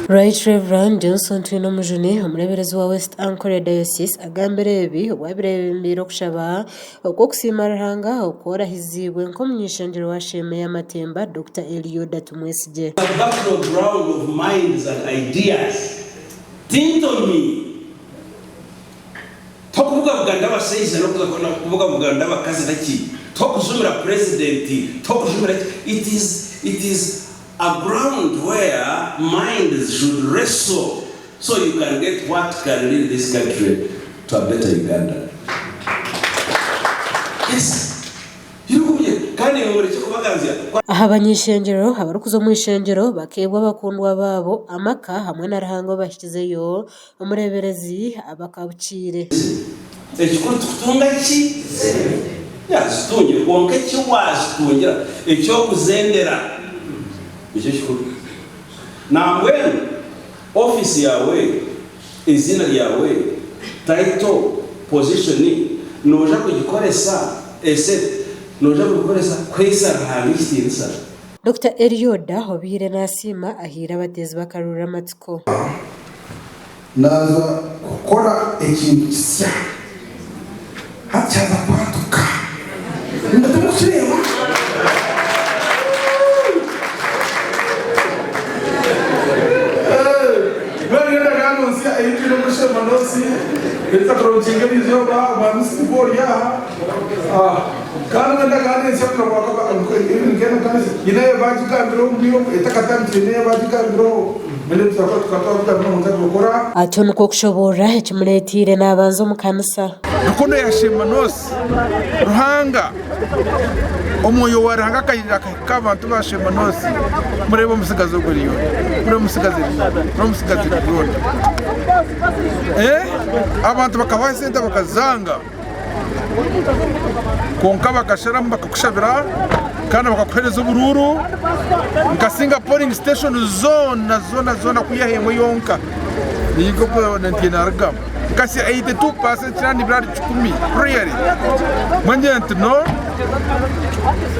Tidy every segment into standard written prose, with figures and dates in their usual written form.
Right Rev. Johnson Twinomujuni, omureeberezi wa West Ankole Diocese agambire ebi obu abaire ayebembeire okushaba okw'okusiima Ruhanga okworahiziibwe nk'omuny'ishengyero wa Sheema ey'amatemba Dokita Elioda Tumwesigye. A battle ground of minds and ideas Tintomi Tokubugabugana n'abashaija n'okuza kubugabugana n'abakazi naki Tokujumira president tokujumira ki It is it is a ground where minds should wrestle so you can get what can lead this country to a better Uganda. Yes Kandi imwe murekye kubaganzya. Aha bany'ishengyero abarikuza omu ishengyero bakeebwa abakundwa baabo, amaka hamwe na Ruhanga obahikizeyo, omureeberezi abakabukiire. Ekikuru tikutunga ki? Yazitungire kwonka eki wazitungira eky'okuzendera nikyo kikuru. Nambwenu ofiisi yaawe, eiziina ryawe, title, position noija kugikoresa esente noija kubikoresa kuhaisa Ruhanga ekitiinisa. Dokita Elioda obaire nasiima ahaire abateezi b'akaruuru amatsiko. Naaza kukora ekintu kisya. Hati kyaza kwatuka. Imwe timurikukireeba? Mbwenu endagaano nsya ei twine omuri Sheema North erikuza kuronkinga eriizooba, Omwami Sipiika ori aha. Kandi endagaano ensya nyine ei baagigambireho omu bwire obu etakatandikire nyine ei baagigambireho. Atyo nikwo kushoboorora ekimureeteire naabanza omu kanisa. Rukundo ya Shemanosi Ruhanga Omwoyo wa Ruhanga akairira akahika aha bantu ba Shemanosi. Mureebe omutsigazi ogu ariyo, mureebe omutsigazi ariyo, mureebe omutsigazi ariyo. Eh, abantu bakabaha esente bakazanga. Kwonka bakasharamu bakakushabira kandi bakakuhereza oburuuru nkasinga polling station zoona zoona zoona kwihaho emwe yonka niyo opponent narugamu nkasya 82% kiraba nibura ahari kikumi really mbwenu ngira nti no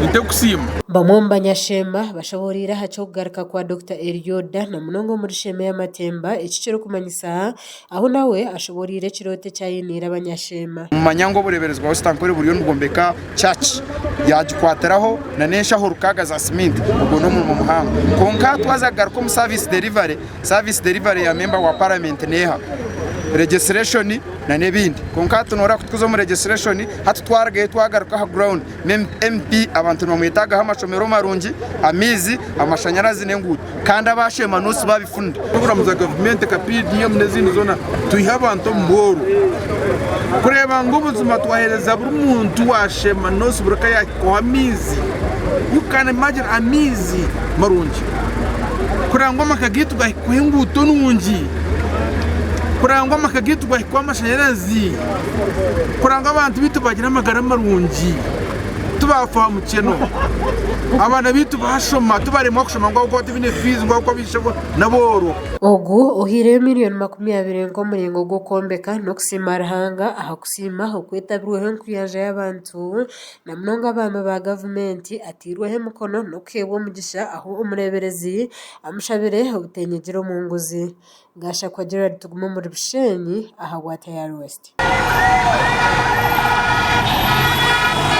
nitekusiima. Bamwe omu banyashemba bashoboreire aha ky'okugaruka kwa Dokita Elioda na munonga omuri Sheema ey'amatemba eki kirikumanyisa Ahu nawe ashoboreire ekirooto eki ainiire abanyasheema. Mumanya ngu obureeberezi bwa West Ankole buriyo nibwombeka church yagikwatiraho na n'enshaho rukaaga za siminti ogwo n'omurimo muhango kwonka twaza kugaruka omu service delivery, service delivery ya member wa parliament neeha? Registration na n'ebindi kwonka hati noreeba kutukuza omu registration hati twarugayo twagaruka aha ground MP abantu nibamwetagaho amashomero marungi, amaizi, amashanyarazi n'enguuto kandi aba Sheema North babifunire. Puroguraamu za gavumenti nka PDM n'ezindi zoona twihe abantu omu bworo kureeba ngu buzima twaheereza buri muntu wa Sheema North buri ka yaahikwaho amaizi. You can imagine amaizi marungi kureeba ngu amaka gaitu gaahikwaho enguuto nungi, kureeba ngu amaka gaitu gaahikwaho amashanyarazi. Kureba ngu abantu baitu bagira amagara marungi, tibaafa aha mukyeno, abaana baitu baashoma tibaremwa kushoma ngu ahabw'okuba tibaine fiizi ngu ahabw'okuba baishebo n'abooro. Ogu ohaireyo miriyoni 20 nk'omuringo gw'okwombeka n'okusiima Ruhanga aha kusiima okwetabirweho enkuyanja y'abantu na munonga abaami ba gavumenti ateirweho emikono n'okuheebwa omugisha ahu omureeberezi amushabire obutenyigira omu nguzi. Gashakwa Gerald Tugume omuri Bushenyi ahabwa Tayari West.